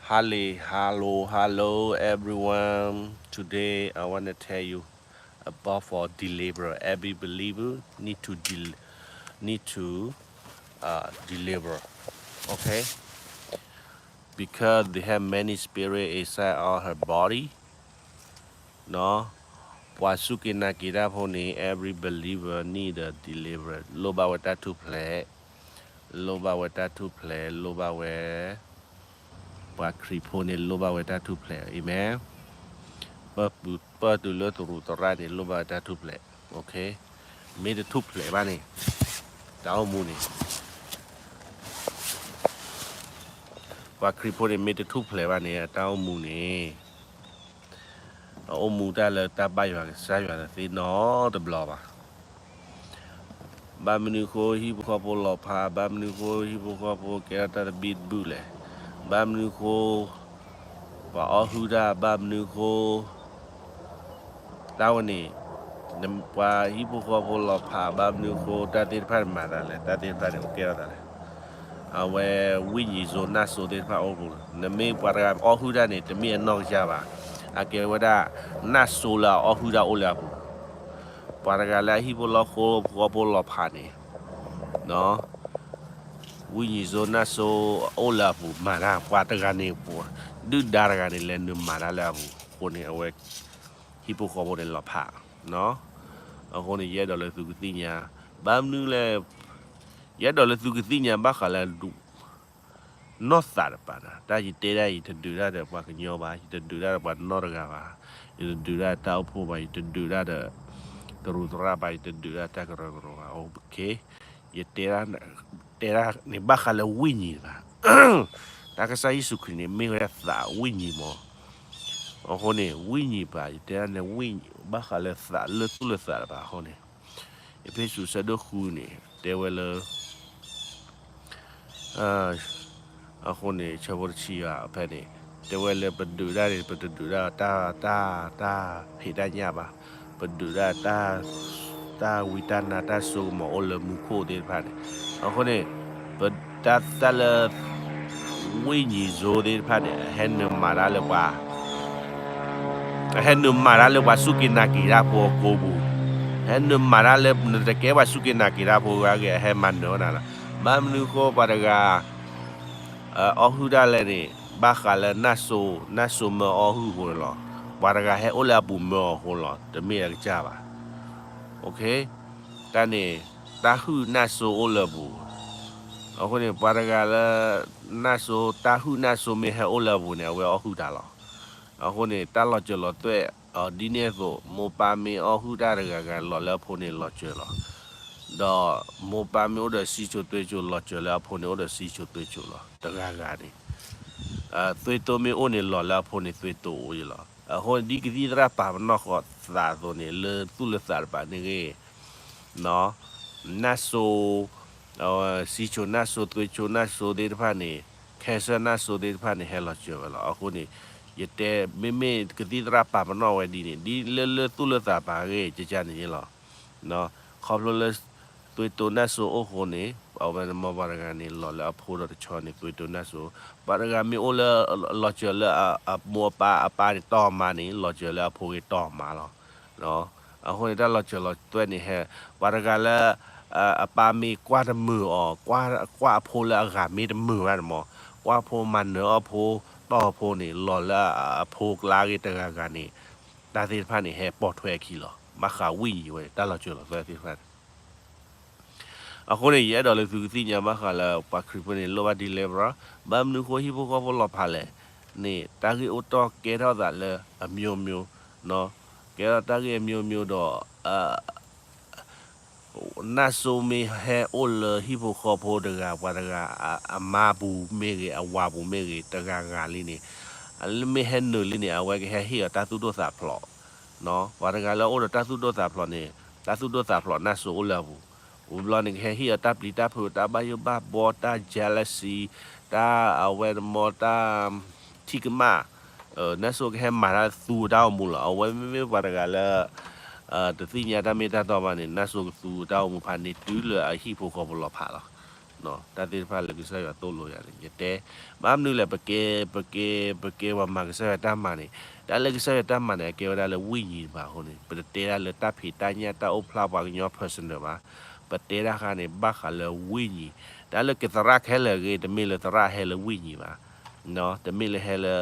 Hello, hello, hello, everyone. Today I want to tell you about for deliver. Every believer need to del- need to uh, deliver. Okay? Because they have many spirit inside all her body. နော်, ပှၤစူၢ်က့ၤနာ်က့ၤတၢ်ဖိန့ၣ် every believer need a deliver. လိၣ်ဘၣ်ဝဲတၢ်ထူၣ်ဖျဲး, လိၣ်ဘၣ်ဝဲတၢ်ထူၣ်ဖျဲး, လိၣ်ဘၣ်ဝဲ ပှၤခရံာ်ဖိန့ၣ် လိၣ်ဘၣ်ဝဲတၢ်ထူၣ်ဖျဲး, amen. ပၢၢ်တုၤလၢတရူးသရၣ်န့ၣ် လိၣ်ဘၣ်ဝဲတၢ်ထူၣ်ဖျဲး, okay. မ့ၢ်တထူၣ်ဖျဲးဘၣ်န့ၣ် တၢ်အိၣ်မူန့ၣ် ပှၤခရံာ်ဖိန့ၣ် မ့ၢ်တထူၣ်ဖျဲးဘၣ်န့ၣ် အတၢ်အိၣ်မူန့ၣ် အအိၣ်မူတၢ်လၢတၢ်ဘၣ်ယွၤကစၢ်ယွၤတသ့နီတဘျီဘၣ်. ဘၣ်မနုၤဃိဟံၣ်ဖိဃီဖိလီၤဖး, ဘၣ်မနုၤဃိဟံၣ်ဖိဃီဖိကဲထီၣ်တၢ်တဘံၣ်တဘုၣ်လဲၣ်, ဘၣ်မနုၤဃိ ပှၤအီၣ်ဟုၣ်တၢ်, ဘၣ်မနုၤဃိ တၢ်ဝဲန့ၣ် ပှၤဟံၣ်ဖိဃီဖိလီၤဖး, ဘၣ်မနုၤဃိ တၢ်သ့ၣ်တဖၣ်န့ၣ်မၤသးလဲၣ်, တၢ်သ့ၣ်တဖၣ်န့ၣ် ကဲထီၣ်သးလဲၣ်. အဝဲဝိညာဉ်ဆိုး နၢ်စိၤသ့ၣ်တဖၣ်အိၣ်ပူၤ, နမ့ၢ်ပှၤတဂၤအီၣ်ဟုၣ်တၢ်န့ၣ် တမ့ၢ်အနီၢ်ကစၢ်ဘၣ်. အကဲဝဲဒၣ် နၢ်စိၤလၢအအီၣ်ဟုၣ်တၢ်အိၣ်လၢအပူၤ, ပှၤတဂၤလၢအဟံၣ်ဖိဃီဖိလီၤဖးန့ၣ် ဝိညာဉ်ဆိုး နၢ်စိၤအိၣ်လၢအပူၤမၤတၢ်, ပှၤတဂၤန့ၣ် ဒုၣ်ဒါတဂၤန့ၣ် လဲၤနုာ်မၤတၢ်လၢအပူၤအဃိန့ၣ် အဝဲ ဟံၣ်ဖိဃီဖိန့ၣ်လီၤဖး. အဃိန့ၣ် ယအဲၣ်ဒိးလၢသုကသ့ၣ်ညါ, ဘၣ်မနုၤလဲၣ်, ယအဲၣ်ဒိးလၢသုကသ့ၣ်ညါဘၣ်ဃးလၢ နီၢ်သးတပၤန့ၣ်, တၢ်ယတဲဒၣ် ယတဒုးတၢ်ဒီးပှၤကညီဘၣ်, ယတဒုးတၢ်ဒီးပှၤနီတဂၤဘၣ်, ယတဒုးတၢ်တၢ်အိၣ်ဖှိၣ်ဘၣ်, ယတဒုးတၢ်ဒီး တရူးသရၣ်ဘၣ်, ယတဒုးတၢ်တၢ်ကရၢကရိဘၣ်, okay. ယတဲဒၣ်, တဲဒၣ်န့ၣ်ဘၣ်ဃးလၢဝိညာဉ်တပၤ, တၢ်ကစၢ်ယ့ၣ်ၡူးခရံာ်န့ၣ် မ့ၢ်ဝဲဒၣ်သးဝိညာဉ်မး. အဃိန့ၣ် ဝိညာဉ်တပၤ ယတဲဒၣ်န့ၣ် ဝိညာဉ် ဘၣ်ဃးလၢသးလၢသူၣ်လၢသးတပၤအဃိန့ၣ် အ့းဖ့းစူး ဆၢဒိၣ်ဃုန့ၣ် တဲဝဲလၢ အဃိန့ၣ် ဆၢဖိတဆံယၤဖဲန့ၣ် တဲဝဲလၢပဒုးတၢ်န့ၣ် ပတဒုးတၢ် တၢ် တၢ် တၢ်ဖံးတၢ်ညၣ်ဘၣ်, ပဒုးတၢ် တၢ်ဝံတၢ်နါတၢ်စိကမီၤအိၣ်လၢမူခိၣ်သ့ၣ်တဖၣ်န့ၣ်, အဃိန့ၣ် ပတၢ် တၢ်လၢ ဝိညာဉ်ဆိုး သ့ၣ်တဖၣ်န့ၣ် အဟဲနုာ်မၤတၢ်လၢပှၤ အဟဲနုာ်မၤတၢ်လၢပှၤစူၢ်က့ၤနာ်က့ၤတၢ်ဖိအကိာ်ပူၤ, ဟဲနုာ်မၤတၢ်လၢ နတကဲပှၤစူၢ်က့ၤနာ်က့ၤတၢ်ဖိဂၤဂ့ၤ အဟဲမၤနၢၤဝဲနၤလီၤ. ဘၣ်မနုၤဃိပှၤတဂၤ အီၣ်ဟုၣ်တၢ်လဲၣ်န့ၣ် ဘၣ်ဃးလၢနၢ်စိၤ, နၢ်စိၤမၢအီၣ်ဟုၣ်အဃိန့ၣ်လီၤ. ပှၤတဂၤဟဲအိၣ်လၢအပူၤမၢအီၤအဃိလီၤ, တမ့ၢ်အကစၢ်ဘၣ်. တၢ်န့ၣ် တၢ်ဟုၣ်နၢ်စိၤအိၣ်လၢအပူၤ, အဃိန့ၣ် ပှၤတဂၤလၢ နၢ်စိၤ တၢ်ဟုၣ်နၢ်စိၤမ့ၢ်ဟဲအိၣ်လၢအပူၤန့ၣ် အဝဲအီၣ်ဟုၣ်တၢ်လီၤ. အဃိန့ၣ် တၢ်လီၤစၢၤလီၤသွဲၣ် ဒ်န့ၣ်အသိး မိၢ်ပၢ်မ့ၢ်အီၣ်ဟုၣ်တၢ်တဂၤဂၤလီၤလၢအဖိန့ၣ်လီၤစၢၤလီၤ. ဒီးမိၢ်ပၢ်မ့ၢ်အိၣ်ဒီးစံစိၤသွ့စိၤလီၤစၢၤလၢအဖိန့ၣ် အိၣ်ဒီးစံစိၤသွ့စိၤလီၤ. တဂၤဂၤန့ၣ် သွ့တိမ့ၢ်အိၣ်န့ၣ် လီၤလၢအဖိန့ၣ် သွ့တိအိၣ်ယလီၤ. အဃိဒ်ကသံၣ်သရၣ်ပာ်ပနီၣ်ဃီသးအသိးန့ၣ် လၢသူၣ်လၢသးတပၤန့ၣ်ဂ့ၤ နၢ်စိၤ စံစိၤနၢ်စိၤ သွ့စိၤနၢ်စိၤသ့ၣ်တဖၣ်န့ၣ် cancer နၢ်စိၤသ့ၣ်တဖၣ်န့ၣ် ဟဲလီၤစၢၤဝဲလီၤ. အဃိန့ၣ် ယတဲ မ့မ့ၢ်ကသံၣ်သရၣ်ပာ်ပနီၣ်ဝဲဒ်န့ၣ် ဒ်လၢလၢသူၣ်လၢသးပၤဂ့ၤ ကကန့ၣ်လီၤ. ခီဖျိလၢ သွ့တိနၢ်စိၤအိၣ်ဃိန့ၣ် အဝဲန့ၣ်မ့ၢ်ပှၤတဂၤန့ၣ် လီၤလၢအဖိဒီးတဆီန့ၣ် သွ့တိနၢ်စိၤ, ပှၤတဂၤမ့ၢ်အိၣ်လၢ လီၤစၢၤလၢအမိၢ်အပၢ်အပၢ်န့ၣ်တီၢ်မါန့ၣ် လီၤစၢၤလၢအဖိဂ့ၤတီၢ်မါလီၤ. အဃိန့ၣ် တၢ်လီၤစၢၤလီၤသွဲၣ်န့ၣ်ဟဲ ပှၤတဂၤလၢ အပၢ်မ့ၢ်ကွၢ်တမုာ်အီၤ ကွၢ်အဖိလၢအဂၤမ့ၢ်တမုာ်ဘၣ်န့ၣ်မး ကွၢ်ဖိမၤနၢၤအီၣ်ဖိ တီၢ်အဖိန့ၣ် လီၤလၢအဖိကျါဂ့ၤတဂၤဂၤန့ၣ် တၢ်သ့ၣ်တဖၣ်န့ၣ် ဟဲပိာ်ထွဲအခံလီၤ. ဘၣ်ဃးဝိညာဉ်ဝဲ တၢ်လီၤစၢၤလီၤသွဲၣ်သ့ၣ်တဖၣ်န့ၣ် အဃိန့ၣ် ယအဲၣ်ဒိးလၢသုကသ့ၣ်ညါဘၣ်ဃးလၢ ပှၤခရံာ်ဖိန့ၣ် လိၣ်ဘၣ် deliver, ဘၣ်မနုၤဃိဟံၣ်ဖိဃီဖိလီၤဖးလဲၣ်န့ၣ် တၢ်ဂ့ၢ်အိၣ်တီၢ်ကဲထီၣ်သးလၢအမျိုးမျိုး, ကဲထီၣ်တၢ်ဂ့ၢ်အမျိုးမျိုးဒီး နၢ်စိၤမ့ၢ်ဟဲအိၣ်လၢဟံၣ်ဖိဃီဖိတဂၤ ပှၤတဂၤ အမါပူၤမ့ၢ်ဂ့ၤ အဝၤပူၤမ့ၢ်ဂ့ၤ တဂၤဂၤလံန့ၣ် လၢမ့ၢ်ဟဲနုာ်လံန့ၣ် အဝဲကဟဲဟ့ၣ်အီၤတၢ်သူၣ်ဒိၣ်သးဖျိး ပှၤတဂၤလၢအိၣ်ဒီးတၢ်သူၣ်ဒိၣ်သးဖျိးန့ၣ် တၢ်သူၣ်ဒိၣ်သးဖျိးနၢ်စိၤအိၣ်လၢအပူၤ, ပူၤဘျီန့ၣ် ကဟဲဟ့ၣ်အီၤတၢ်ပျံၤတၢ်ဖုး တၢ်ဘၣ်ယိၣ်ဘၣ်ဘှီ တၢ် jealousy, တၢ်အဝဲတမီ တၢ်ထံၣ်ကမၣ်, နၢ်စိၤကဟဲမၤတၢ်သူတၢ်အိၣ်မူလီၤ. အဝဲမ့မ့ၢ်ပှၤတဂၤလၢ တသ့ၣ်ညါတၢ်မ့ၢ်တၢ်တီဘၣ်န့ၣ် နၢ်စိၤကသူတၢ်အိၣ်မူဖးန့ၣ် တုၤလၢအဟံၣ်ဖိဃီဖိလီၤဖးလီၤ. တၢ်သ့ၣ်တဖၣ်လၢကစၢ်ယွၤသိၣ်လိယၤန့ၣ် ယတဲ, ဘၣ်မနုၤလဲၣ် ပကဲ, ပကဲ, ပကဲပှၤမၤကစၢ်ယွၤတၢ်မၤန့ၣ်, တၢ်လၢကစၢ်ယွၤတၢ်မၤန့ၣ် အကဲဝဲဒၣ်လၢဝိညာဉ်တပၤအဃိန့ၣ် ပတတဲဒၣ်လၢတၢ်ဖံးတၢ်ညၣ်တၢ်အိၣ်ဖျါပှၤကညီ personal ဘၣ်, ပတဲဒၣ်ဃါန့ၣ် ဘၣ်ဃးလၢဝိညာဉ်, တၢ်လၢကသရၣ်ခဲလၢာ်ဂ့ၤ တမ့ၢ်လၢသရၣ်ဟဲလၢဝိညာဉ်ဘၣ်, တမ့ၢ်လၢဟဲလၢ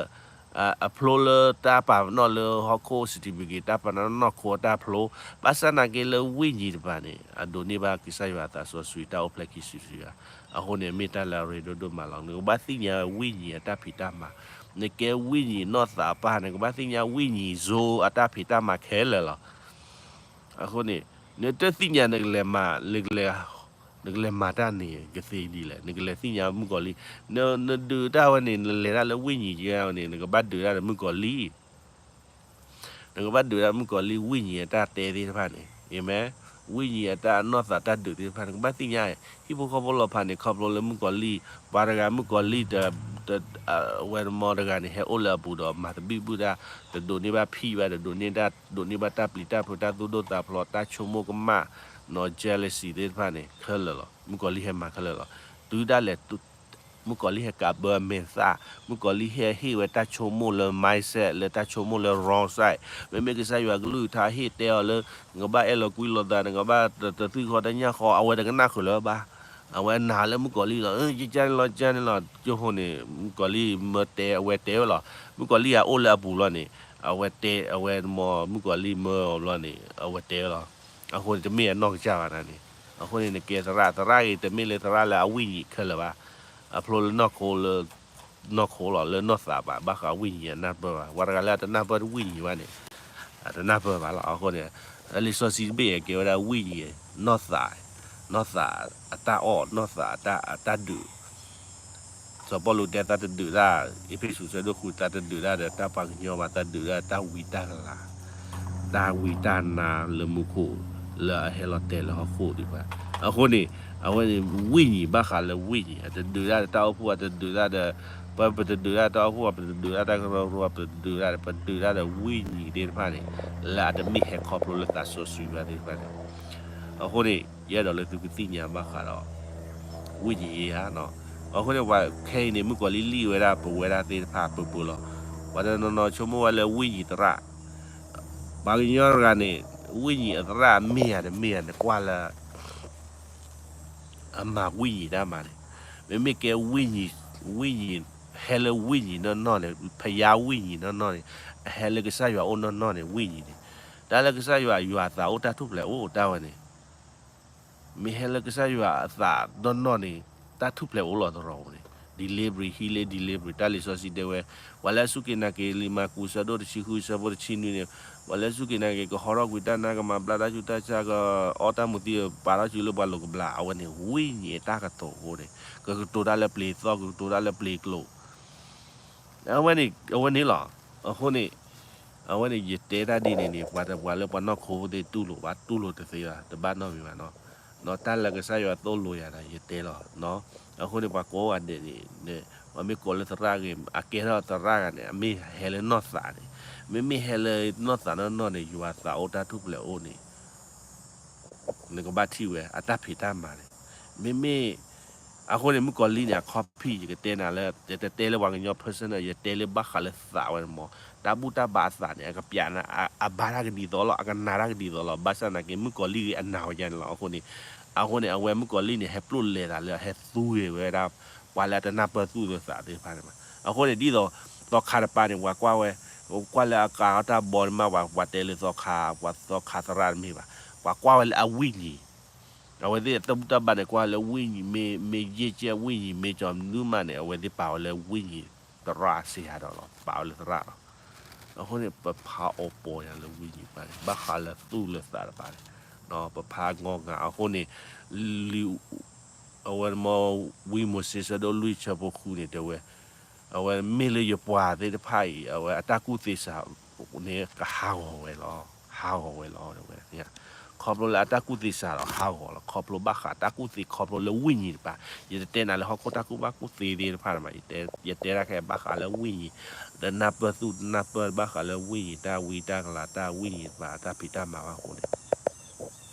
အဖျိလၢတၢ်ပာ်ပနီၣ်လၢဟီၣ်ခိၣ် certificate တၢ်ပာ်ပနီၣ်နီၢ်ခိအတၢ်ဖျိ, ဘၣ်ဆၣ်နာ်က့လၢဝိညာဉ်တပၤန့ၣ် အဒိးန့ၢ်ဘၣ်ကစၢ်ယွၤအသးစီဆှံ တၢ်အိၣ်ဖျဲၣ်ခံစုတစုယၤ, အဃိန့ၣ် မ့ၢ်တၢ်လၢအရ့ဒိၣ်ဒိၣ်မးလီၤ. နကဘၣ်သ့ၣ်ညါဝိညာဉ်အတၢ်ဖံးတၢ်မၤ, နကဲဝိညာဉ်နီၢ်သးအပၢ် နကဘၣ်သ့ၣ်ညါဝိညာဉ်စိအတၢ်ဖံးတၢ်မၤခဲလၢာ်လီၤ. အဃိန့ၣ် နတသ့ၣ်ညါနကလဲၤမၤ, နကလဲၤမၤတၢ်န့ၣ် ကသ့ဒ်လဲၣ်, နကလဲၤသ့ၣ်ညါမုၣ်ကီၤလံၢ်, နဒုးတၢ်ဝဲန့ၣ် နလဲၤတၢ်လၢဝိညာဉ်ကဲဝဲန့ၣ် နကဘၣ်ဒုးတၢ်ဒီးမုၣ်ကီၤလံၢ် နကဘၣ်ဒုးတၢ်မုၣ်ကီၤလံၢ်ဝိညာဉ်အတၢ်တဲသ့ၣ်တဖၣ်န့ၣ်, အၤမ့ၣ်, ဝိညာဉ်အတၢ်နီၢ်သးတၢ်ဒုးသ့ၣ်တဖၣ်န့ၣ် နကဘၣ်သ့ၣ်ညါ, ဟံၣ်ဖိဃီဖိလီၤဖးန့ၣ် ခီဖျိလၢမုၣ်ကီၤလံၢ်, ပှၤတဂၤမုၣ်ကီၤလံၢ် ဝဲတမီတဂၤန့ၣ် ဟဲအိၣ်လၢအပူၤဒီး မၤသဘံၣ်ဘုၣ်တၢ်, တဒိးန့ၢ်ဘၣ်ဖံးဘၣ်, တဒိးန့ၢ်တၢ်, ဒိးန့ၢ်ဘၣ်တၢ်ပျံၤတၢ်ဖုးတၢ်သူၣ်ဒိၣ်သးဖျိး တၢ်ဆိကမိၣ်ကမၣ်, နီၢ် jealousy သ့ၣ်တဖၣ်န့ၣ် ခဲလၢာ်လီၤ. မုၣ်ကီၤလံၢ်ဟဲမၤခဲလၢာ်လီၤ. တုၤဒၣ်လဲာ် မုၣ်ကီၤလံၢ်ဟဲကးဘၢအမဲာ်သၣ်, မုၣ်ကီၤလံၢ်ဟဲဟ့ၣ်ဝဲတၢ်ဆိကမိၣ်လၢ mindset လၢတၢ်ဆိကမိၣ်လၢ wrong side, မ့မ့ၢ်ကစၢ်ယွၤကလုၢ်ကထါဟ့ၣ်တဲအီၤလၢ နကဘၣ်အဲၣ်လီၤကွံလိာ်သး, နကဘၣ်တသွံၣ်ဃီတညၣ်ဃီ, အဝဲတကနၣ်ဃုာ်လၢၤဘၣ်. အဝဲနာ်လၢမုၣ်ကီၤလံၢ်လီၤ, ယကန့ၣ်လီၤ ကန့ၣ်လီၤ, ကၠိဖိန့ၣ် မုၣ်ကီၤလံၢ်မၢတဲ အဝဲတဲဝဲလီၤ. မုၣ်ကီၤလံၢ်အအိၣ်လၢအပူၤလီၤန့ၣ်, အဝဲတဲ, အဝဲမ့ၢ်မုၣ်ကီၤလံၢ်မၢအီၤလီၤန့ၣ် အဝဲတဲဝဲလီၤ. အဃိန့ၣ် တမ့ၢ်အနီၢ်ကစၢ်ဘၣ်န့ၣ်, အဃိန့ၣ် နကဲသရၣ်, သရၣ်ဂ့ၤ တမ့ၢ်လၢသရၣ်လၢအဝိညာဉ်ခဲလၢာ်ဘၣ်, အဖျိလၢနီၢ်ခိလၢ နီၢ်ခိလီၤ, လၢနီၢ်သးဘၣ်, ဘၣ်ဃးဝိညာဉ်အနၢ်ပၢၢ်ဘၣ်. ပှၤတဂၤလၢအတနၢ်ပၢၢ်တဝိညာဉ်ဘၣ်န့ၣ် အတနၢ်ပၢၢ်ဘၣ်လီၤ. အဃိန့ၣ် လံာ်စီဆှံတဘ့ၣ်အံၤကဲဝဲဒၣ်ဝိညာဉ်, နီၢ်သး, နီၢ်သးအတၢ်အီၣ်, နီၢ်သးအတၢ်ဒုး စီၤပီလူးတဲ သးတဒုးတၢ်, အ့းဖ့းစူး ဆၢဒိၣ်ဃု သးတဒုးတၢ်ဒီးတၢ်ပှၤကညီဘၣ်, သးဒုးတၢ်တၢ်ဝံတၢ်ကလၤ, တၢ်ဝံတၢ်နါလၢမူခိၣ်, လၢအဟဲလီၤတဲာ်လၢဟီၣ်ခိၣ်ဒံးဘၣ်. အဃိန့ၣ် အဝဲန့ၣ် ဝိညာဉ် ဘၣ်ဃးလၢဝိညာဉ်, အတဒုးတၢ်ဒီးတၢ်အိၣ်ဖှိၣ်, အတဒုးတၢ်ဒီး, ပ, ပတဒုးတၢ်တၢ်အိၣ်ဖှိၣ်, ပတဒုးတၢ်တၢ်ကရၢကရိ, ပတဒုးတၢ်ဒီး ပဒုးတၢ်ဒီးဝိညာဉ်သ့ၣ်တဖၣ်န့ၣ်, လၢအတမ့ၢ်ဟဲခီဖျိလၢသးစီဆှံဘၣ်သ့ၣ်တဖၣ်န့ၣ်. အဃိန့ၣ် ယအဲၣ်ဒိးလၢသုကသ့ၣ်ညါဘၣ်ဃးဒီး ဝိညာဉ်ရေးရာနီၤ. အဃိန့ၣ် ပှၤခဲအံၤန့ၣ် မုၣ်ကီၤလံၢ်လံၢ်ဝဲဒၣ် ပဝဲဒၣ်သ့ၣ်တဖၣ်ပၢပၢလီၤ. ပှၤတနီၤနီၤဆိကမိၣ်ဝဲလၢ ဝိညာဉ်သရၣ်, ပှၤကညီတဂၤန့ၣ် ဝိညာဉ်အသရၣ်မ့ၢ်ဧါတမ့ၢ်ဧါန့ၣ် ကွၢ်လၢ အမၤဝိညာဉ်တၢ်မၤန့ၣ်, မ့မ့ၢ်ကဲ ဝိညာဉ်, ဝိညာဉ်, ဟဲလၢဝိညာဉ်နီၢ်နီၢ်န့ၣ်, ဘုရားဝိညာဉ်နီၢ်နီၢ်န့ၣ်, အဟဲလၢကစၢ်ယွၤအိၣ်နီၢ်နီၢ်န့ၣ် ဝိညာဉ်န့ၣ်, တၢ်လၢကစၢ်ယွၤ, ယွၤအသးအိၣ်တၢ်ထူၣ်ဖျဲးအိၣ်တၢ်ဝဲန့ၣ် မ့ၢ်ဟဲလၢကစၢ်ယွၤအသးနီၢ်နီၢ်န့ၣ် တၢ်ထူၣ်ဖျဲးအိၣ်လီၤသရိာ်ပူၤန့ၣ်, delivery, healing, delivery တၢ်လံာ်စီဆှံတဲဝဲ, ပှၤလၢအစူၢ်က့ၤနာ်က့ၤ လံာ်မၢကူး ဆၢဒိၣ်တဆံဃု ဆၢဖိတဆံနွံန့ၣ်, ပှၤလၢအစူၢ်က့ၤနာ်က့ၤ ကဟီထီၣ်ကွံာ်တၢ်နါ, ကမၤဘျါတၢ်ဆူးတၢ်ဆါ, ကအီၣ်တၢ်မူးသံး, ပာ်ထီၣ်စုလၢပှၤလိၤကဘျါ, အဝဲန့ၣ် ဝိညာဉ်အတၢ်ကတိၤအဃိန့ၣ်, ကကတိၤတၢ်လၢပျ့ၤသီၣ်, ကကတိၤတၢ်လၢပျ့ၤကျိာ် အဝဲန့ၣ်, အဝဲန့ၣ်လီၤ. အဃိန့ၣ်, အဝဲန့ၣ် ယတဲတၢ်ဒ်န့ၣ်န့ၣ် ပှၤတပှၤလၢပှၤနီၢ်ခိသ့ၣ်တူၢ်လိာ်ဘၣ်, တူၢ်လိာ်တသ့ဘၣ်, တဘၣ်နီတမံၤဘၣ်နီၤ. နီၤ တၢ်လၢကစၢ်ယွၤသိၣ်လိယၤဒီး ယတဲလီၤနီၤ. အဃိန့ၣ် ပှၤကိးဂၤဒဲးန့ၣ်, ပှၤမ့ၢ်ကိးလၢသရၣ်ဂ့ၤ, အကဲထီၣ်သရၣ်ဂၤန့ၣ် အမ့ၢ်ဟဲလၢနီၢ်သးန့ၣ်, မ့မ့ၢ်ဟဲလၢနီၢ်သးနီၢ်နီၢ်န့ၣ် ယွၤသးအိၣ်တၢ်ထူၣ်ဖျဲးအိၣ်န့ၣ် နကဘၣ်ထံၣ်ဝဲ အတၢ်ဖံးတၢ်မၤန့ၣ်, မ့မ့ၢ်, အဃိန့ၣ် မုၣ်ကီၤလံၢ်န့ၣ် အခီၣ်ဖံၣ် ယကတဲနၤလၢ, ယတတဲလၢပှၤကညီ personal, ယတဲလၢဘၣ်ဃးလၢသးဝဲန့ၣ်မး, တၢ်ဘူၣ်တၢ်ဘါအသးန့ၣ် အကပျးနၤ, အဘါတၢ်ကဒ်သိးလီၤ, အကနာ်တၢ်ကဒ်သိးလီၤ, ဘၣ်ဆၣ်သနာ်က့ မုၣ်ကီၤလံၢ်ဂ့ၤအနာ်ဝဲဒ်န့ၣ်လီၤ. အဃိန့ၣ်, အဃိန့ၣ် အဝဲမုၣ်ကီၤလံၢ်န့ၣ် ဟဲပျိၢ်လဲၤသးလၢဟဲသူဂ့ၤဝဲဒၣ် ပှၤလၢအတနၢ်ပၢၢ်သူၣ်လၢသးသ့ၣ်တဖၣ်န့ၣ်ဘၣ်. အဃိန့ၣ် ဒ်သိး သီခါတပၤန့ၣ် ပှၤကွၢ်ဝဲ, ကွၢ်လၢအကၤအီၣ်တၢ်ဘီန့ၣ်မး ပှၤတဲလၢသီခါ, ပှၤသီခါသရၣ်တမ့ၢ်ဘၣ်, ပှၤကွၢ်ဝဲလၢအဝိညာဉ် အဝဲသ့ၣ်အတၢ်ဘူၣ်တၢ်ဘါန့ၣ် ကွၢ်လၢဝိညာဉ်, မ့ၢ်, မ့ၢ်ယဲၢ်ကဲဝိညာဉ်, မ့ၢ်ကီၤမနုၤမးန့ၣ် အဝဲသ့ၣ်ပာ်ဝဲလၢဝိညာဉ်သရၣ်စ့ၢ်ကီးဒီးလီၤ, ပာ်ဝဲလၢသရၣ်လီၤ. အဃိန့ၣ် ပဖးအိၣ်ပီယၤလၢဝိညာဉ်တပၤန့ၣ် ဘၣ်ဃးလၢသူၣ်လၢသးတပၤန့ၣ်, ပဖးငီၢ်ငါ အဃိန့ၣ် လံာ် အဝဲမ့ၢ် ဝံမိၤၡ့ ဆၢဒိၣ်လွံၢ် ဆၢဖိဃုန့ၣ်တဲဝဲ, အဝဲမ့ၢ်လၢယပှၤသ့ၣ်တဖၣ်အံၤ အဝဲအတၢ်ကူၣ်သ့စှၤန့ၣ် ကဟးဂီၤဝဲလီၤ, ဟးဂီၤဝဲလီၤဝဲ. ခီဖျိလၢအတၢ်ကူၣ်သ့စှၤဒီးဟးဂီၤလီၤ, ခီဖျိဘၣ်ဃးတၢ်ကူၣ်သ့ ခီဖျိလၢဝိညာဉ်တပၤ, ယတတဲနၤလၢဟီၣ်ခိၣ်တၢ်ကူၣ်ဘၣ်ကူၣ်သ့သ့ၣ်တဖၣ်မး, ယတဲဒၣ်ခဲအံၤဘၣ်ဃးလၢဝိညာဉ်, တနၢ်ပၢၢ်သူၣ်တနၢ်ပၢၢ်ဘၣ်ဃးလၢဝိညာဉ် တၢ်ဝံတၢ်ကလၤ တၢ်ဝိညာဉ်တပၤ တၢ်ဖံးတၢ်မၤဘၣ်အဃိန့ၣ်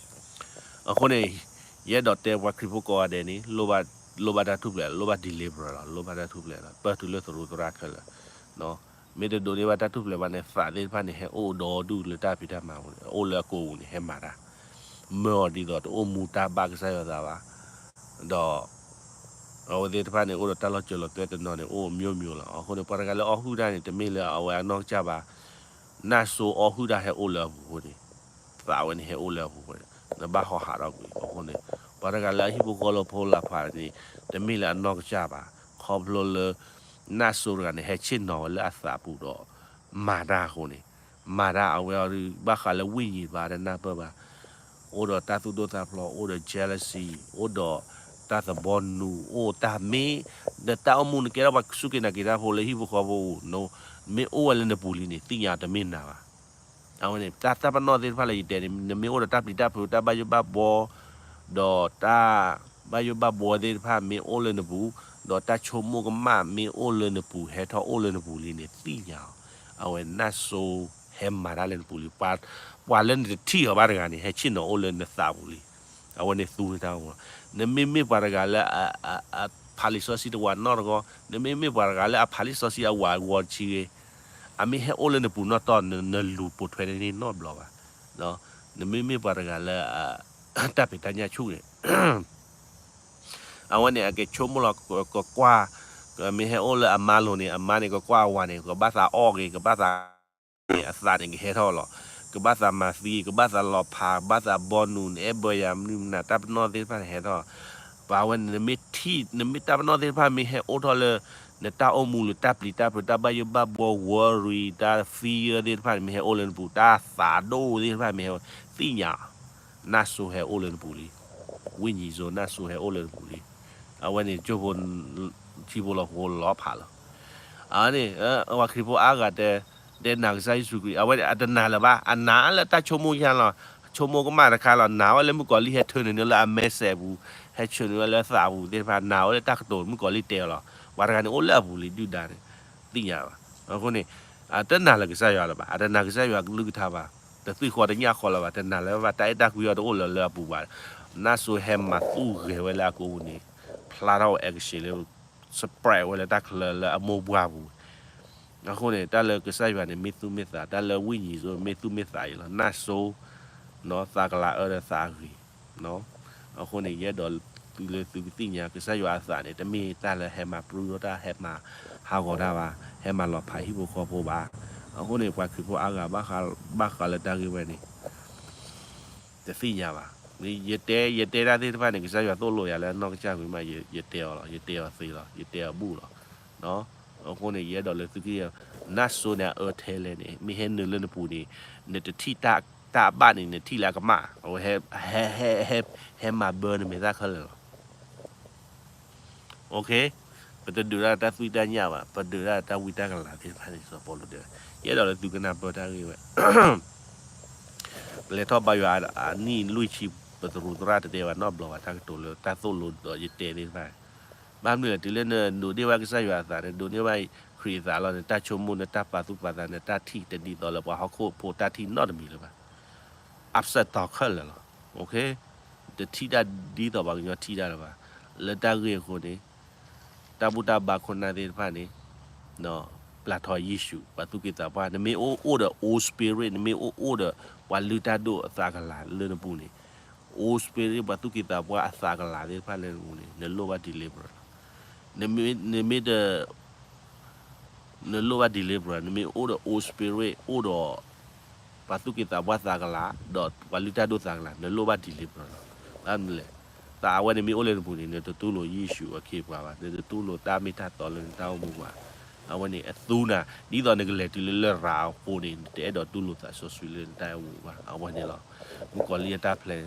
အဃိန့ၣ် ယအဲၣ်ဒိးတဲပှၤခရံာ်ဖိကိးဂၤဒဲးန့ၣ် လိၣ်ဘၣ် လိၣ်ဘၣ်တၢ်ထူၣ်ဖျဲး လိၣ်ဘၣ် deliver လီၤ, လိၣ်ဘၣ်တၢ်ထူၣ်ဖျဲးလီၤ, ပၢၢ်တုၤလၢသရူးသရၣ်ခဲလၢာ်. မ့ၢ်တဒိးန့ၢ်ဘၣ်တၢ်ထူၣ်ဖျဲးဘၣ်န့ၣ် သးသ့ၣ်တဖၣ်န့ၣ် ဟဲအိၣ်ဒီဒူၣ်လၢတၢ်ဖံးတၢ်မၤပူၤန့ၣ် အိၣ်လၢအကိာ်ပူၤန့ၣ် ဟဲမၤတၢ်, မၢအီၤဒ်သိးတအိၣ်မူတၢ်ဘၣ်ကစၢ်ယွၤသးဘၣ်. ဒီး အဝဲသ့ၣ်တဖၣ်န့ၣ် အိၣ်ဒီးတၢ်လီၤစၢၤလီၤသွဲၣ်တနီၤန့ၣ် အိၣ်မျိုးမျိုးလီၤ. အဃိန့ၣ် ပှၤတဂၤလၢအီၣ်ဟုၣ်တၢ်န့ၣ် တမ့ၢ်လၢအဝဲအနီၢ်ကစၢ်ဘၣ်. နၢ်စိအီၣ်ဟုၣ်တၢ်ဟဲအိၣ်လၢအပူၤအဃိန့ၣ်, သးဝဲန့ၣ်ဟဲအိၣ်လၢအပူၤအဃိန့ၣ် နဘၣ်ဟီဟးထီၣ်ကွံာ်. အဃိန့ၣ် ပှၤတဂၤလၢအဟံၣ်ဖိဃီဖိလီၤဖးန့ၣ် တမ့ၢ်လၢအနီၢ်ကစၢ်ဘၣ်. ခီဖျိလၢ နၢ်စိတဂၤန့ၣ် ဟဲဆ့ၣ်နီၤဝဲလၢအသးပူၤဒီး မၤတၢ်အဃိန့ၣ်, မၤတၢ်အဝဲအီၤဒုး ဘၣ်ဃးလၢဝိညာဉ်ဘၣ်တနၢ်ပၢၢ်ဘၣ်. အိၣ်ဒီးတၢ်သူၣ်ဒိၣ်သးဖျိး, အိၣ်ဒီး jealousy, အိၣ်ဒီးတၢ်သဘီနူၤ, အိၣ်တၢ်မ့ၢ် ဒီးတၢ်အိၣ်မူနကဲထီၣ်ပှၤစူၢ်က့ၤနာ်က့ၤတၢ်ဖိလၢဟံၣ်ဖိဃီဖိပူၤ, မ့ၢ်အိၣ်ဝဲလၢနပူၤလံန့ၣ် သ့ၣ်ညါတမ့ၢ်နၤဘၣ်. အဝဲန့ၣ် တၢ် တၢ်ပနီၣ်သ့ၣ်တဖၣ်လၢယတဲန့ၣ် နမ့ၢ်အိၣ်ဒီးတၢ်ပျံၤတၢ်ဖုး တၢ်ဘၣ်ယိၣ်ဘၣ်ဘှီ ဒီးတၢ်ဘၣ်ယိၣ်ဘၣ်ဘှီသ့ၣ်တဖၣ်မ့ၢ်အိၣ်လၢနပူၤ, ဒီးတၢ်ဆိကမိၣ်ကမၣ်မ့ၢ်အိၣ်လၢနပူၤ ဟဲထီၣ်အိၣ်လၢနပူၤလံန့ၣ် သ့ၣ်ညါအီၤ, အဝဲနၢ်စိဟဲမၤတၢ်လၢနပူၤလံ. ပှၤ ပှၤလၢနတထံၣ်အီၤဘၣ်တဂၤန့ၣ် ဟဲဆ့ၣ်နီၤအိၣ်လၢနသးပူၤလံ. အဝဲန့ၣ်သူဝဲတၢ်အိၣ်မူလီၤ. နမ့မ့ၢ်ပှၤတဂၤလၢ အဖးလံာ်စီဆှံတဝးနီတဂီၢ်, နမ့မ့ၢ်ပှၤတဂၤလၢအဖးလံာ်စီဆှံအဝးဂီၤတဆံဂ့ၤ, အမ့ၢ်ဟဲအိၣ်လၢနပူၤနီၢ်တီၢ် နလူၤပိာ်ထွဲန့ၢ်နီတဘျီဘၣ်. နမ့မ့ၢ်ပှၤတဂၤလၢ တၢ်ဖံးတၢ်ညၣ်ဆူၣ်န့ၣ် အဝဲန့ၣ် အကဆိကမိၣ်လီၤ ကကွၢ်, မ့ၢ်ဟဲအိၣ်လၢအမါလိၤန့ၣ် အမါန့ၣ် ကကွၢ်အဝၤန့ၣ် ကဘၣ်သးအီၣ်ဂ့ၤ, ကဘၣ်သး အသးန့ၣ်ကဟဲထီၣ်လီၤ. ကဘၣ်သးမၤသံ, ကဘၣ်သးလီၤဖး, ကဘၣ်သးဘီနူၤ, နအဲၣ်ဘၣ်ယၤမနုၤမနုၤ တၢ်ပနီၣ်သ့ၣ်တဖၣ်န့ၣ်ဟဲထီၣ်. ပှၤဝဲန့ၣ် နမ့ၢ်ထံၣ် နမ့ၢ်တၢ်ပနီၣ်သ့ၣ်တဖၣ်မ့ၢ်ဟဲအိၣ်ထီၣ်လၢ နတၢ်အိၣ်မူလၢတၢ်ပျံၤတၢ်ဖုး တၢ်ဘၣ်ယိၣ်ဘၣ်ဘှီ worry တၢ် fear သ့ၣ်တဖၣ်န့ၣ် မ့ၢ်ဟဲအိၣ်လၢနပူၤ, တၢ်သးဒိၣ်သ့ၣ်တဖၣ်မ့ၢ်ဟဲ သ့ၣ်ညါ နၢ်စိဟဲအိၣ်လၢနပူၤလံ. ဝိညာဉ်ဆိုး နၢ်စိဟဲအိၣ်လၢနပူၤလံ. အဝဲန့ၣ် ကၠိဖိ ထံဖိလီၤဖိလီၤဖးလီၤ. အန့ၣ် ပှၤခရံာ်ဖိအါဂၤတဲ တဲနာ်ကစၢ်ယ့ၣ်ၡူးခရံာ်, အဝဲအတနာ်လၢၤဘၣ်, အနာ်လၢတၢ်ဆိကမိၣ်ယါလီၤ. ဆိကမိၣ်ကမၣ်တခါလီၤ, နာ်ဝဲလၢမုၣ်ကီၤလံၢ်ဟဲထၢနုာ်န့ၢ်လၢအမဲစဲးပူၤ, ဟဲဆှၢနုာ်ဝဲလၢသးပူၤသ့ၣ်တဖၣ်, နာ်ဝဲလၢတၢ်ကတိၤမုၣ်ကီၤလံၢ်တဲအီၤလီၤ. ပှၤတဂၤန့ၣ်အိၣ်လၢအပူၤလံ ဒုၣ်ဒါန့ၣ် သ့ၣ်ညါဘၣ်. အဃိန့ၣ် အတနာ်လၢကစၢ်ယွၤလၢၤဘၣ်, အတနာ်ကစၢ်ယွၤကလုၢ်ကထါဘၣ်, တသွံၣ်ဃီတညၣ်ဃီလၢၤဘၣ်, တနာ်လၢၤဘၣ်, တၢ်အဲၣ်တၢ်ကွံအီၤတအိၣ်လၢၤလၢအပူၤဘၣ်. နၢ်စိဟဲမၤသူၣ်ဂဲၤဝဲလၢအကိာ်ပူၤန့ၣ် ဖျါထီၣ်ဝဲ action လၢ spread ဝဲလၢတၢ်ချၢလၢအမိၢ်ပှၢ်ပူၤ. အဃိန့ၣ် တၢ်လၢကစၢ်ယွၤန့ၣ် မ့ၢ်သူၣ်မ့ၢ်သး, တၢ်လၢဝိညာဉ်ဆိုး မ့ၢ်သူၣ်မ့ၢ်သးအံၤလီၤ. နၢ်စိ သးကလၤအၢဒီးသးအဂ့ၤ. အဃိန့ၣ် ယအဲၣ်ဒိးသုလၢသုကသ့ၣ်ညါ ကစၢ်ယွၤအသးန့ၣ် တမ့ၢ်တၢ်လၢဟဲမၤပြူၢ်ထီၣ်တၢ်, ဟဲမၤဟးဂီၤတၢ်ဘၣ်, ဟဲမၤလီၤဖးဟံၣ်ဖိဃီဖိဘၣ်. အဃိန့ၣ် ပှၤခရံာ်ဖိအါဂၤ ဘၣ်ဃးလၢတၢ်ဂ့ၢ်ဝဲန့ၣ် တသ့ၣ်ညါဘၣ်. ယတဲ ယတဲတၢ်သ့ၣ်တဖၣ်န့ၣ် ကစၢ်ယွၤသိၣ်လိယၤလၢအနီၢ်ကစၢ်ကွံာ်မး, ယတဲအီၤလီၤ, ယတဲအီၤသ့လီၤ, ယတဲအီၤဘူၣ်လီၤ. အဃိန့ၣ် ယအဲၣ်ဒိးလၢသုကသ့ၣ်ညါ နၢ်စိန့ၣ်အအၢထဲလဲၣ်န့ၣ် မ့ၢ်ဟဲနုာ်လၢနပူၤန့ၣ် နတထံၣ်တၢ်အဘၣ်န့ၣ် နထံၣ်လၢအကမၣ်, အဝဲ ဟဲမၤဘၢနမဲာ်သၣ်ခဲလၢာ်လီၤ. ပတဒုးတၢ်တၢ်သွံၣ်တၢ်ညၣ်ဘၣ်, ပဒုးတၢ်တၢ်ဝံတၢ်ကလၤသ့ၣ်တဖၣ်န့ၣ် စီၤပီလူးတဲဝဲ, ယအဲၣ်ဒိးလၢသုကနၢ်ပၢၢ်တၢ်ဂ့ၢ်ဝဲ ပလဲၤထီၣ်ဘါယွၤအနံၣ်လွံၢ်ဆံ ပသရူးသရၣ်တတဲဘၣ်နီတဘျီဘၣ် တၢ်ကတိၤလၢတၢ်သိၣ်လိဒီးယတဲသ့ၣ်တဖၣ်. ဘၣ်မနုၤလဲၣ် တုၤလၢနဒိးန့ၢ်ဘၣ်ကစၢ်ယွၤအသး နဒိးန့ၢ်ဘၣ်ခရံာ်အသးလီၤ နတၢ်ဆိကမိၣ် နတၢ်ပာ်သူၣ်ပာ်သး နတၢ်ထံၣ်တဒ်သိးလၢပှၤဟီၣ်ခိၣ်ဖိတၢ်ထံၣ်နီတမံၤလၢၤဘၣ်. အပ်စက်တီခဲလၢာ်လီၤ. တထံၣ်တၢ်ဒ်သိးပှၤကညီထံၣ်တၢ်လၢၤဘၣ်. လၢတၢ်ဂ့ၢ်အဃိန့ၣ် တၢ်ဘူၣ်တၢ်ဘါခိၣ်နၢ်သ့ၣ်တဖၣ်န့ၣ် ပျၢ်ထီၣ်ယ့ၣ်ၡူး ပှၤသူၣ်က့သးပှၢ် နမ့ၢ်အိၣ်အိၣ်ဒီး old spirit နမ့ၢ်အိၣ်အိၣ်ဒီး ပှၤလုၢ်တၢ်ဒိၣ်အသးကလၤလၢနပူၤန့ၣ် old spirit ပှၤသူၣ်က့သးပှၢ်အသးကလၤသ့ၣ်တဖၣ်လၢနပူၤန့ၣ် နလိၣ်ဘၣ် deliver လီၤ. နမ့ၢ်တ နလိၣ်ဘၣ် deliver နမ့ၢ်အိၣ်ဒီး old spirit အိၣ်ဒီး ပှၤသူၣ်က့သးပှၢ်သးကလၤ ဒီးပှၤလုၢ်တၢ်ဒိၣ်သးကလၤ နလိၣ်ဘၣ် deliver လီၤ. ဘၣ်မနုၤလဲၣ် သးအဝဲန့ၣ်မ့ၢ်အိၣ်လၢနပူၤန့ၣ် နတတူၢ်လိာ်ယ့ၣ်ၡူးအခ့အပှၤဘၣ် နတတူၢ်လိာ်တၢ်မ့ၢ်တၢ်တီလၢနတၢ်အိၣ်မူဘၣ်. အဝဲန့ၣ်အသူနၤ ဒ်သိးနကလဲၤတုၤလၢလရာ်အဃိန့ၣ် နတအဲၣ်ဒိးတူၢ်လိာ်သးစီဆှံလၢနတၢ်အိၣ်မူဘၣ်. အဝဲန့ၣ်လီၤ. မုၣ်ကီၤလံၢ်အတၢ်ဖျဲး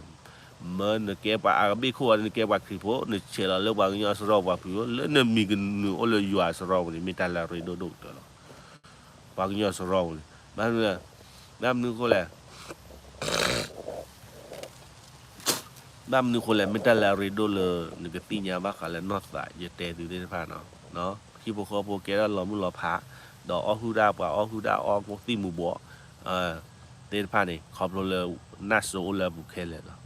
မၢနကဲပှၤအကဘ့ၣ်ခိၣ်အီၤ နကဲပှၤခရံာ်ဖိ နဆဲးလီၤလၢပှၤကညီအစရီပှၤဖုၣ် လၢနမံၤကနုာ်အိၣ်လၢယွၤအစရီပူၤန့ၣ် မ့ၢ်တၢ်လၢအရ့ဒိၣ်ဒိၣ်ကတၢၢ်လီၤ. ပှၤကညီအစရီပူၤန့ၣ် ဘၣ်မနုၤလဲၣ် ဘၣ်မနုၤအဃိလဲၣ် ဘၣ်မနုၤအဃိလဲၣ် မ့ၢ်တၢ်လၢအရ့ဒိၣ်လၢ နကသ့ၣ်ညါဘၣ်ဃးလၢနီၢ်သး ယတဲသုသ့ၣ်တဖၣ်နီၤ ဟံၣ်ဖိဃီဖိကဲထီၣ်လီၤမုၢ်လီၤဖး ဒီးအီၣ်ဟုၣ်တၢ်ပှၤအီၣ်ဟုၣ်တၢ်အီၣ်သံၣ်မူၤဘှီး သ့ၣ်တဖၣ်န့ၣ် ခီဖျိလၢ နၢ်စိအိၣ်လၢအပူၤခဲလၢာ်လီၤ.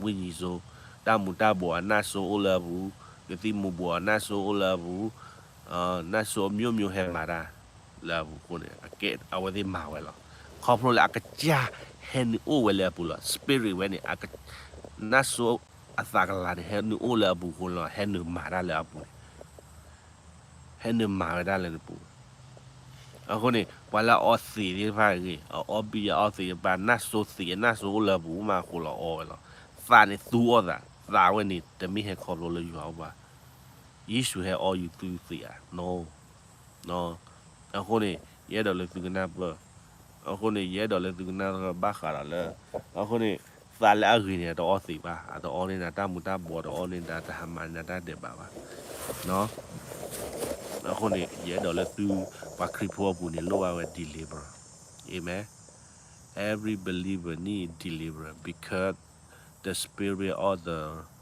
ဝိညာဉ်ဆိုး တၢ်မူၤတၢ်ဘှီးအနၢ်စိအိၣ်လၢအပူၤ ကသံၣ်မူၤဘှီး နၢ်စိအိၣ်လၢအပူၤ, နၢ်စိအမျိုးမျိုးဟဲမၤတၢ်လၢအပူၤအဃိန့ၣ် အကဲအဝဲသ့ၣ်မၤဝဲလီၤ. ခီဖျိလၢအကစၢ်ဟဲနုာ်အိၣ်ဝဲလၢအပူၤလီၤ. Spirit ဝဲန့ၣ် နၢ်စိအသးကလၤန့ၣ် ဟဲနုာ်အိၣ်လၢအပူၤအဃိလီၤ. ဟဲနုာ်မၤတၢ်လၢအပူၤန့ၣ် ဟဲနုာ်မၤဝဲဒၣ်လၢနပူၤ. အဃိန့ၣ် ပှၤလၢအအီသံးသ့ၣ်တဖၣ်ဂ့ၤ, အအီဘံယၤအီသံးတဖၣ်, နၢ်စိသံး နၢ်စိအိၣ်လၢအပူၤမးအဃိလီၤ အီဝဲလီၤ. သးန့ၣ်သူအီၣ်သး, သးဝဲန့ၣ် တမ့ၢ်ဟဲခီဖျိလၢယွၤအိၣ်ဘၣ်. ယ့ၣ်ၡူးဟဲအီယူၤသုသံးဧါ, no. အဃိန့ၣ် ယအဲၣ်ဒိးလၢသုကနၢ်ပၢၢ်, အဃိန့ၣ် ယအဲၣ်ဒိးလၢသုကနၢ်ပၢၢ်ဘၣ်ဃးဒီးလၢ, အဃိန့ၣ် သးလၢအဂ့ၤန့ၣ် အတအီသံးဘၣ်, အတအီန့ၢ်နၤတၢ်မူၤတၢ်ဘှီး, တအီန့ၢ်နၤ တဟးမၤန့ၢ်နၤတၢ်ဒဲးဘးဘၣ်. အဃိန့ၣ် ယအဲၣ်ဒိးလၢသု ပှၤခရံာ်ဖိအပူၤန့ၣ် လိၣ်ဘၣ်ဝဲ deliverer. Amen. Every believer need deliverer because the spirit of the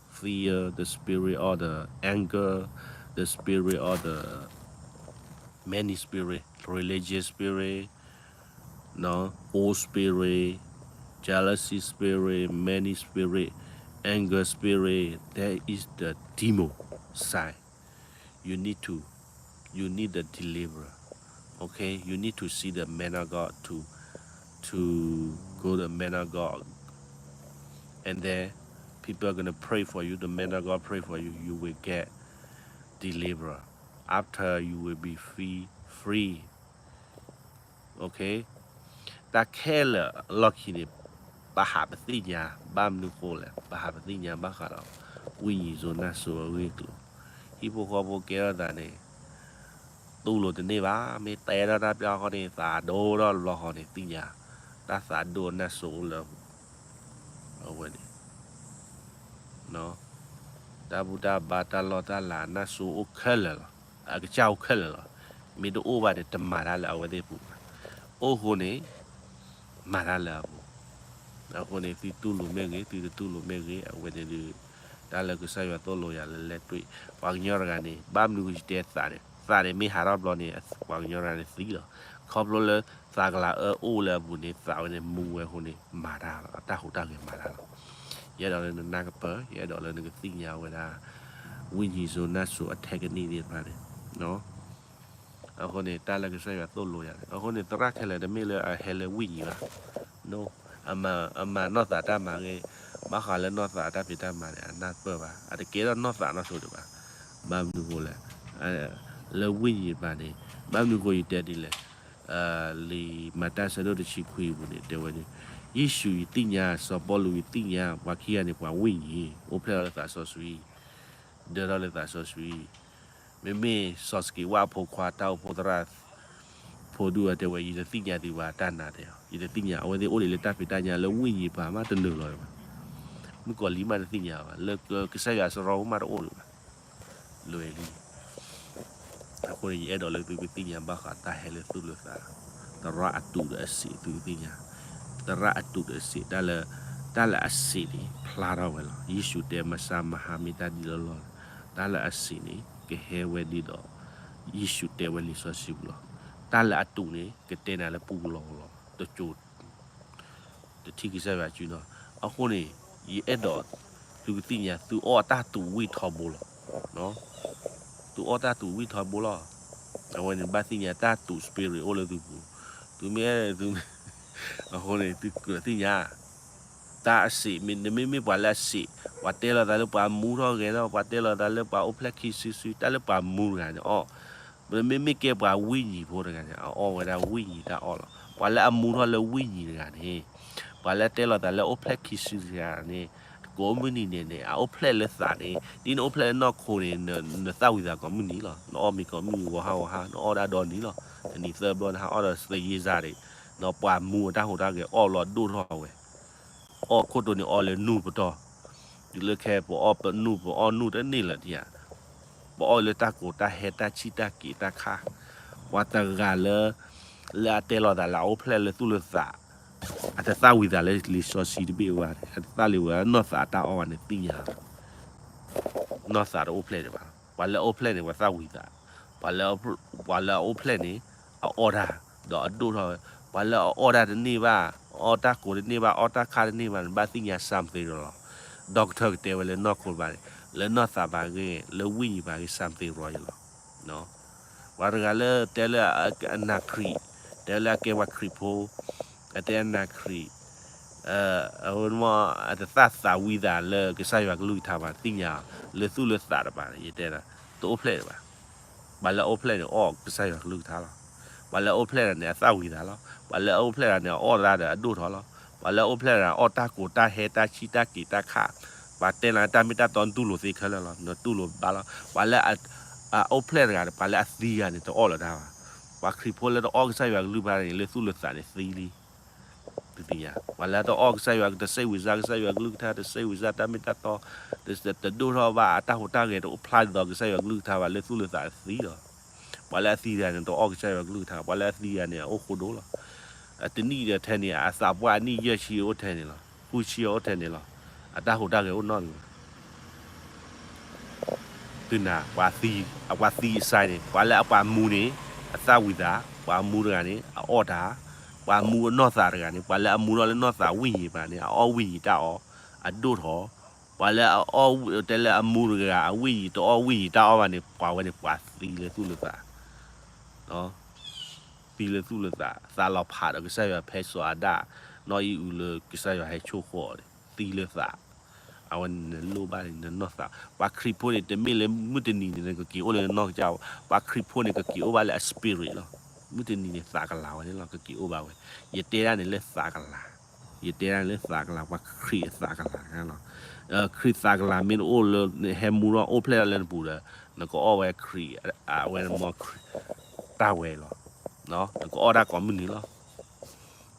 fear, the spirit of the anger, the spirit of the many spirit, religious spirit, no, old spirit, jealousy spirit, many spirit, anger spirit, that is the demon side. You need to, you need the deliverer. Okay, you need to see the man of God to, to go the man of God, and then people are gonna pray for you. The man of God pray for you. You will get deliverer. After you will be free, free. Okay. တၢ်ခဲလၢာ်အလီၢ်ခံန့ၣ် ပဟးပသ့ၣ်ညါ, ဘၣ်မနုၤဃိလဲၣ်, ပဟးပသ့ၣ်ညါဘၣ်ဃးဒီး ဝိညာဉ်ဆိုး နၢ်စိအဂ့ၢ်အကျိၤ, ဟံၣ်ဖိဃီဖိကဲထီၣ်သးန့ၣ် တူၢ်လိာ်တန့ၢ်ဘၣ်, မ့ၢ်တဲထီၣ်တၢ်ပျီဃီန့ၣ် သးဒိၣ်ထီၣ်တဘျီဃီန့ၣ် သ့ၣ်ညါ, တၢ်သးဒိၣ်နၢ်စိအိၣ်လၢ အဝဲန့ၣ် တၢ်ဘူၣ်တၢ်ဘါတၢ်လီၢ်တၢ်လၤ နၢ်စိအိၣ်ခဲလၢာ်လီၤ. အကစၢ်အိၣ်ခဲလၢာ်လီၤ. မ့ၢ်တအိၣ်ဘၣ်န့ၣ် တမၤတၢ်လၢအဝဲသ့ၣ်အပူၤဘၣ်. အိၣ်ဃိန့ၣ် မၤတၢ်လၢအပူၤ. အဃိန့ၣ် သုတူၢ်လိာ်မ့ၢ်ဂ့ၤ သုတတူၢ်လိာ်မ့ၢ်ဂ့ၤ အဝဲန့ၣ်ဒီး တၢ်လၢကစၢ်ယွၤသိၣ်လိယၤလၢလဲၤတွံၣ် ပှၤကညီတဂၤန့ၣ် ဘၣ်မနုၤဃိယတဲသးန့ၣ် သးန့ၣ်မ့ၢ်ဟးထီၣ်ဘျီန့ၣ် ပှၤကညီတဂၤန့ၣ်သံလီၤ. ခီဖျိလၢသးကလၤအၢအိၣ်လၢအပူၤန့ၣ် သးဝဲန့ၣ်မူဝဲအဃိန့ၣ် မၤတၢ်လီၤ. အတၢ်ဟူးတၢ်ဂဲၤမၤတၢ်လီၤ. ယအဲၣ်ဒိးလၢနနၢ်ကပၢၢ် ယအဲၣ်ဒိးလၢနကသ့ၣ်ညါဝဲဒၣ် ဝိညာဉ်ဆိုး နၢ်စိအထဲကနံၣ်သ့ၣ်တဖၣ်န့ၣ် အဃိန့ၣ် တၢ်လၢကစၢ်ယွၤသိၣ်လိယၤန့ၣ် အဃိန့ၣ် သရၣ်ခဲလၢာ်တမ့ၢ်လၢအဟဲလၢဝိညာဉ်ဘၣ်. အမၤနီၢ်သးတၢ်မၤဂ့ၤ ဘၣ်ဃးလၢနီၢ်သးတၢ်ဖံးတၢ်မၤန့ၣ် အနၢ်ပၢၢ်ဘၣ် အတကဲထီၣ်နီၢ်သးနီၢ်စိၤဒံးဘၣ်. ဘၣ်မနုၤဃိလဲၣ် လၢဝိညာဉ်ဘၣ်န့ၣ် ဘၣ်မနုၤဃိယတဲဒ်လဲၣ် လံာ်မၤတၢ်ဆၢဒိၣ်တဆံခွံအပူၤန့ၣ် တဲဝဲန့ၣ် ယ့ၣ်ၡူးယသ့ၣ်ညါ စီၤပီလူးယသ့ၣ်ညါ ပှၤခံဂၤန့ၣ် ပှၤဝိညာဉ် အိၣ်ဖျဲၣ်လီၤလၢသးစီဆှံ ဒၢထီၣ်လၢသးစီဆှံ မ့မ့ၢ်စီၤစက့းဝၣ်အဖိခွါ တၢ်အိၣ်ဖှိၣ်သရၣ် ဖိဒူၣ်အတဲဝဲ ယတသ့ၣ်ညါသုဘၣ်တၢ်နာ်တဲအီၤ ယတသ့ၣ်ညါ အဝဲသ့ၣ်အိၣ်ဒံးလၢတၢ်ဖံးတၢ်ညၣ်လၢဝိညာဉ်ပၤမးတနုာ်လီၤဘၣ် မုၣ်ကီၤလံၤမးတသ့ၣ်ညါဘၣ် လၢကစၢ်ယွၤစရီမးတအိၣ်ဒံးဘၣ် လွဲလံ အဃိန့ၣ် ယအဲၣ်ဒိးလၢသုကသ့ၣ်ညါဘၣ်ဃးတၢ်ဟဲလၢသူၣ်လၢသး သရၣ်အတုးဒီးအစံးသုကသ့ၣ်ညါ သရၣ်အတုးဒီးအစံး တၢ်လၢ တၢ်လၢအစံးန့ၣ် ဖျါထီၣ်ဝဲလီၤ. ယ့ၣ်ၡူးတဲမၤစၢ်မဟါမ့ၢ်တၢ်ဒ်လီၢ်လီၢ်လီၤ. တၢ်လၢအစံးန့ၣ် ကဟဲဝဲဒ်ဒီး ယ့ၣ်ၡူးတဲဝဲလံာ်စီဆှံပူၤလီၤ. တၢ်လၢအတုးန့ၣ် ကတဲနၤလၢပူကလီကလီ တကၠိ တထံၣ်ကစၢ်ယွၤစုနီၤ. အဃိန့ၣ် ယအဲၣ်ဒိး သုကသ့ၣ်ညါ သုအီၣ်တၢ်တုးဝံၣ်ထီဘိလီၤ. သုအီၣ်တၢ်တုးဝံၣ်ထီဘိလီၤ. အဝဲန့ၣ်ဘၣ်သ့ၣ်ညါတၢ်တုး spirit အိၣ်လၢသုပူၤ. သုမ့ၢ် သုမ့ၢ် အဃိန့ၣ် သုကသ့ၣ်ညါ တၢ်အစံး မ့ၢ် နမ့မ့ၢ်ပှၤလၢအစံး ပှၤတဲလီၤသးလၢပှၤမူထီၣ်ဂဲၤထီၣ် ပှၤတဲလီၤသးလၢပှၤအိၣ်ဖျဲၣ်ခံစုစု တၢ်လၢပှၤမူတဂၤန့ၣ်အီၣ် မ့မ့ၢ်ကဲပှၤဝိညာဉ်ဖိတဂၤန့ၣ် အအီၣ်ဝဲဒၣ်ဝိညာဉ်တၢ်အီၣ်လီၤ. ပှၤလၢအမူထီၣ်လၢဝိညာဉ်တဂၤန့ၣ် ပှၤလၢတဲလီၤသးလၢအိၣ်ဖျဲၣ်ခံစုတဂၤန့ၣ် ကိးမုၢ်နံၤန့ၣ်န့ၣ် အအိၣ်ဖျဲၣ်လၢသးန့ၣ် ဒ်နအိၣ်ဖျဲၣ်လၢနီၢ်ခိန့ၣ် နသၣ်ဝံၤသးကိးမုၢ်နံၤလီၤ. နအီၣ်မ့ၤကိးမုၢ်ဂီၤဟါဂီၤဟါ နအီၣ်ဒၣ်ဒီနံၤလီၤ. တနံၤသၢဘျီနဟါအီၣ်ဒီးသယ့ၢ်စၢ်ဒံး နပှၤမူအတၢ်ဟူးတၢ်ဂဲၤအီၣ်လီၤဒိၣ်ထီၣ်ဝဲ အီၣ်ခိၣ်တိၤန့ၣ်အီၣ်လၢနူၢ်ပတီၢ်, တုၤလၢခဲ ပအီၣ်ပနူၢ် ပအီၣ်နူၢ်တန့ၢ်လၢၤဒံးဧါ, ပအီၣ်လၢတၢ်ကိးတၢ်ဟဲ တၢ်ဆံၣ်တၢ်က့ၤတၢ်ခၣ်, ပှၤတဂၤလၢ လၢအတဲလီၤသးလၢအအိၣ်ဖျဲၣ်လၢသူၣ်လၢသး, အတသၣ်ဝံၤသးလၢလံာ်စီဆှံတဘ့ၣ်ဝဲဘၣ်န့ၣ် အတသၣ်လံဝဲ နီၢ်သးအတၢ်အီၣ်ဘၣ်န့ၣ်သ့ၣ်ညါ နီၢ်သးတအိၣ်ဖျဲၣ်ဒံးဘၣ်. ပှၤလၢအအိၣ်ဖျဲၣ်န့ၣ် ပှၤသၣ်ဝံၤသး, ပှၤလၢ ပှၤလၢအအိၣ်ဖျဲၣ်န့ၣ် အအီၣ်တၢ် ဒီးအဒိၣ်ထီၣ်ဝဲ, ပှၤလၢအအီၣ်တၢ်တန့ၢ်ဘၣ်, အီၣ်တၢ်ကိးတန့ၢ်ဘၣ်, အီၣ်တၢ်ခၣ်တန့ၢ်ဘၣ်န့ၣ် ဘၣ်သ့ၣ်ညါ something လီၤ. doctor ကတဲဝဲလၢနီၢ်ခိတဘၣ်န့ၣ်, လၢနီၢ်သးဘၣ်ဂ့ၤ လၢဝိညာဉ်ဘၣ်ဂ့ၤ something wrong ယလီၤ. ပှၤတဂၤလၢတဲလၢအနာ်ခရံာ်, တဲလၢအကဲပှၤခရံာ်ဖိ, အတဲအနာ်ခရံာ်, အဝဲမ့ၢ်အတသၣ်သးဝံသးလၢကစၢ်ယွၤကလုၢ်ကထါဘၣ် သ့ၣ်ညါ လၢသူၣ်လၢသးတပၤန့ၣ် ယတဲဒၣ် တအိၣ်ဖျဲၣ်တဘၣ်. ပှၤလၢအအိၣ်ဖျဲၣ်န့ၣ် အီၣ်ကစၢ်ယွၤကလုၢ်ကထါလီၤ. ပှၤလၢအအိၣ်ဖျဲၣ်တၢ်န့ၣ် အသၣ်ဝံၤသးလီၤ. ပှၤလၢအအိၣ်ဖျဲၣ်တၢ်န့ၣ် အအီၣ်တၢ်ဒီးအဒိၣ်ထီၣ်လီၤ. ပှၤလၢအအိၣ်ဖျဲၣ်တၢ်န့ၣ် အီၣ်တၢ်ကိးတၢ်ဟဲတၢ်ဆံၣ်တၢ်က့ၤတၢ်ခၣ်, ပှၤတဲလၢတၢ်မ့ၢ်တၢ်တီတူၢ်လိာ်သ့ခဲလၢာ်လီၤ. နတူၢ်လိာ်ဘၣ်လီၤ. ပှၤလၢအအိၣ်ဖျဲၣ်တဂၤန့ၣ် ပှၤလၢအသံဂၤန့ၣ် တအီၣ်လၢၤတၢ်ဘၣ်. ပှၤခရံာ်ဖိလၢတအီၣ်ကစၢ်ယွၤကလုၢ်ကထါန့ၣ် လၢသူၣ်လၢသးန့ၣ်သံလံ. ပှၤလၢတအီၣ်ကစၢ်ယွၤ တစိတ်ဝင်စား ကစၢ်ယွၤကလုၢ်ကထါ တစိတ်ဝင်စား တၢ်မ့ၢ်တၢ်တီ, တဒိၣ်ထီၣ်ဘၣ် အတၢ်ဟူးတၢ်ဂဲၤတအိၣ်ဖျါဒ်သိးကစၢ်ယွၤကလုၢ်ကထါဘၣ် လၢသူၣ်လၢသးသံလီၤ. ပှၤလၢအသံဂၤန့ၣ် တအီၣ်ကစၢ်ယွၤကလုၢ်ကထါ, ပှၤလၢအသံဂၤန့ၣ် အအိၣ်ဃိဒိၣ်လီၤ. တနံၣ်ဒီးထဲန့ၣ် အသးပှၢ်အနံၣ်ယဲၢ်ဆံအိၣ်ထဲန့ၣ်လီၤ, ဃုဆံအိၣ်ထဲန့ၣ်လီၤ. အတၢ်ဟူးတၢ်ဂဲၤအိၣ်နီတမံၤဘၣ်. သုနၤ ပှၤသံအစဲန့ၣ် ပှၤလၢအပှၤမူန့ၣ် အသၣ်ဝံၤသး, ပှၤမူတဂၤန့ၣ် အအီၣ်တၢ်, ပှၤမူအနီၢ်သးတဂၤန့ၣ် ပှၤလၢအမူထီၣ်လၢနီၢ်သးဝိညာဉ်ဘၣ်န့ၣ် အအီၣ်ဝိညာဉ်တၢ်အီၣ်, အဒိၣ်ထီၣ်, ပှၤလၢအအီၣ် တဲလၢအမူတဂၤ အဝိညာဉ်တအီၣ်ဝိညာဉ်တၢ်အီၣ်ဘၣ်န့ၣ် ပှၤဝဲန့ၣ် ပှၤသံလၢသူၣ်လၢသး သံလၢသူၣ်လၢသး, သးလီၤဖးဒီးကစၢ်ယွၤဖဲစီၤအၤဒၣ် နီၢ်အံၣ်အုလၢကစၢ်ယွၤဟဲဆိၣ်ဃီၤအီၤန့ၣ် သံလၢသး, အဝဲန့ၣ်နလိၣ်ဘၣ်န့ၣ် နနီၢ်သး, ပှၤခရံာ်ဖိန့ၣ် တမ့ၢ်လၢမုၢ်တနံၤန့ၣ် နကက့ၤအိၣ်လၢနနီၢ်ကစၢ်, ပှၤခရံာ်ဖိန့ၣ် ကက့ၤအိၣ်ဘၣ်လၢအ spirit လီၤ. မုၢ်တနံၤန့ၣ် သးကလၤဝဲန့ၣ်လီၤ ကက့ၤအိၣ်ဘၣ်ဝဲ, ယတဲဒၣ်န့ၣ်လၢသးကလၤ, ယတဲဒၣ်န့ၣ်လၢသးကလၤ, ပှၤခရံာ်အသးကလၤလီၤ. ခရံာ်သးကလၤမ့ၢ်တအိၣ်လၢ ဟဲမူထီၣ်အိၣ်ဖျဲၣ်ထီၣ်လၢနပူၤဒီး နကအီၣ်ဝဲခရံာ်, အဝဲမ့ၢ်ခရံာ် တၢ်ဝဲလီၤ. နကအီၣ်တၢ်ကိးမုၢ်နံၤလီၤ.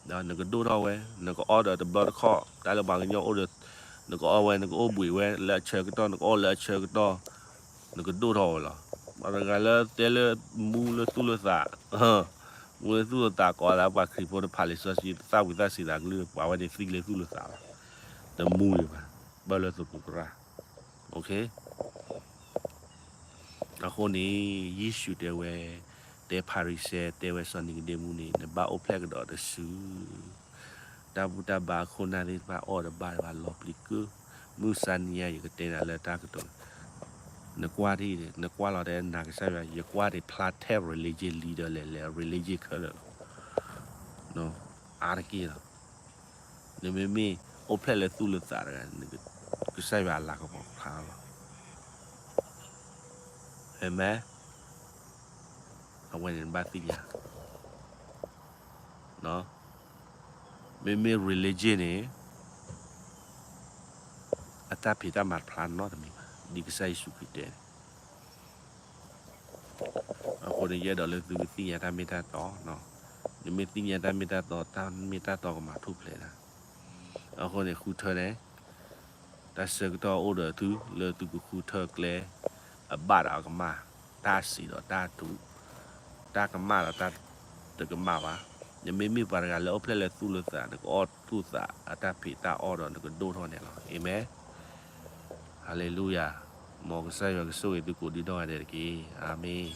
ဒီးနကဒိၣ်ထီၣ်ဝဲ, နကအီၣ်ဒီးတဘျီတခီၣ်, တၢ်လၢပှၤကညီအိၣ်ဒီး, နကအီၣ်ဝဲ နကအိၣ်ဘှံးဝဲလၢအဆၢကတီၢ်, နကအီၣ်လၢအဆၢကတီၢ်, နကဒိၣ်ထီၣ်ဝဲလီၤ. ပှၤတဂၤလၢတဲလၢမူလၢသူၣ်လၢသး, မူလၢသူၣ်လၢသးကိးလၢပှၤခရံာ်ဖိတဖၣ်လံာ်စီဆှံ တသၣ်ဝံၤသးစံးသးကလုၢ် ပှၤဝဲန့ၣ်သံလၢသူၣ်လၢသးလီၤ. တမူဒံးဘၣ်, ပၢၢ်လၢသပူၤကရၢ်. အဃိန့ၣ် ယ့ၣ်ၡူးတဲဝဲ, တဲဖၤရံၤၡဲ တဲဝဲစီၤနံၤကဒ့မူန့ၣ် နဘၣ်အိၣ်ဖျဲၣ်ကဒီးတစု, တၢ်ဘူၣ်တၢ်ဘါအခိၣ်အနၢ်သ့ၣ်တဖၣ်အီၣ်တဘၣ်ဘၣ်လီၤပျံၤကုၢ်, မုၢ်ဆါနံၤညါယကတဲနၤလၢတၢ်ကတိၤ, နကွၢ်ထံၣ်, နကွၢ်လီၤတဲနၤကစၢ်ယွၤ ယကွၢ်တ့ၢ်ဖျါထဲ religion leader လဲၣ်လဲၣ် religion ခဲလၢာ်လီၤ. အါတက့ၢ်လီၤ. နမ့မ့ၢ်အိၣ်ဖျဲၣ်လၢသူၣ်လၢသးတဂၤ, ကစၢ်ယွၤအလၤကပီၤဖျါလီၤ. အၤမ့ၣ်. အဝဲန့ၣ်နဘၣ်သ့ၣ်ညါ, မ့မ့ၢ် religion န့ၣ် အတၢ်ဖံးတၢ်မၤတဖျါနီတမံၤဘၣ်, ဒ်ကစၢ်ယ့ၣ်ၡူးခရံာ်တဲန့ၣ်. အဃိန့ၣ် ယအဲၣ်ဒိးလၢသုကသ့ၣ်ညါတၢ်မ့ၢ်တၢ်တီ, နမ့ၢ်သ့ၣ်ညါတၢ်မ့ၢ်တၢ်တီ တၢ်မ့ၢ်တၢ်တီကမၤထူၣ်ဖျဲးနၤ. အဃိန့ၣ် ဃုထၢန့ၣ် တၢ်ဆၢကတီၢ်အိၣ်ဒီးသုလၢသုကဃုထၢကျဲ အဘၣ်ဒီးအကမၣ်, တၢ်စံးဒီးတၢ်တူး, တၢ်ကမၣ်ဒီးတၢ်တကမၣ်ဘၣ်. နမ့မ့ၢ်ပှၤတဂၤလၢအိၣ်ဖျဲၣ်လၢသူၣ်လၢသး, နကအီၣ်သူၣ်သးအတၢ်ဖံးတၢ်အီၣ်ဒီးနကဒိၣ်ထီၣ်န့ၣ်လီၤ. အၤမ့ၣ်. ဟါလ့လူယၤ. မ်ကစၢ်ယွၤကဆိၣ်ဂ့ၤသုကိးဒံနီၢ်ဂၤဒဲးတက့ၢ်. အၤမ့ၣ်.